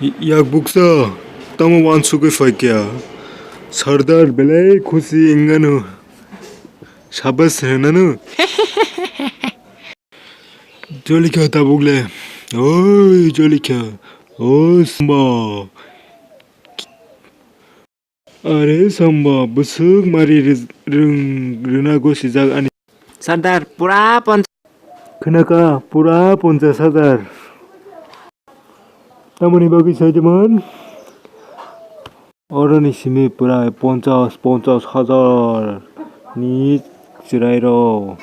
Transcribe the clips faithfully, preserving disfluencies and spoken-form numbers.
Yak buksa, tamo wansugwi phaikya? Sardar belai khusi wngano. Sabas hwnano. Jolikha tabukle. Oi, jolikha. O Samba. Are Samba, bwswk mari rw-, rwng-, rwna gosijak ani. Sardar, pura ponch- Khwnaka, pura ponchas hajar. Tamoni bagwi saidiman? Oroni simi pura ponchas, ponchas hajar ni chwrairok.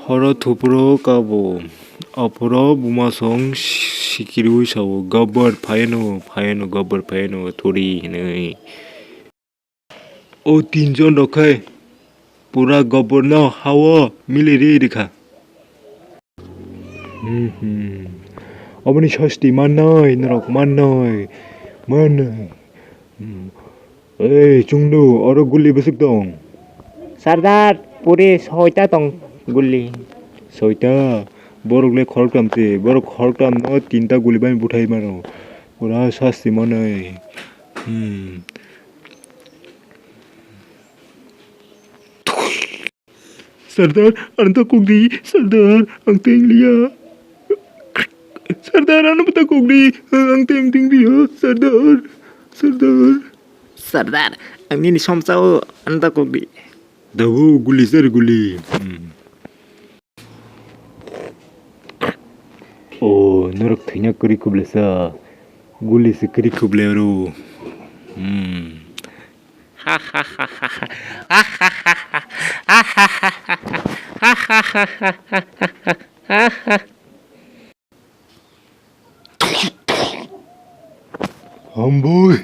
Horo thupro kabo. Aphuro bumasong sikirwi sao, "Gabbar phaiano, phaiano, gabbar phaiano, thori," hinwi. O tinjon rok khe pura gobor no hao mili ri rikha. Hmm, hmm. Oboni sasti mannoi, norok mannoi, mannoi. Hmm. Ei, chwngno, oro guli bwswk tong? Sardar, puri soita tong guli. Soita? Borok le khoroktham se, borok khoroktham no tinta guli bai buthai mano. Pura sasti mannoi. Hmm. Sardar, ano ta kok di, Sardar, ang teng liya. Sardar, ano ta kok di, ang teng teng liya, Sardar, Sardar. Sardar, ang nini somsa o, ano ta kok di. Dabu, guli sar guli. Hmm. O, norok thwina kwrwi khublesa. Guli se kwrwi khuble oro. Hmm. Hambui,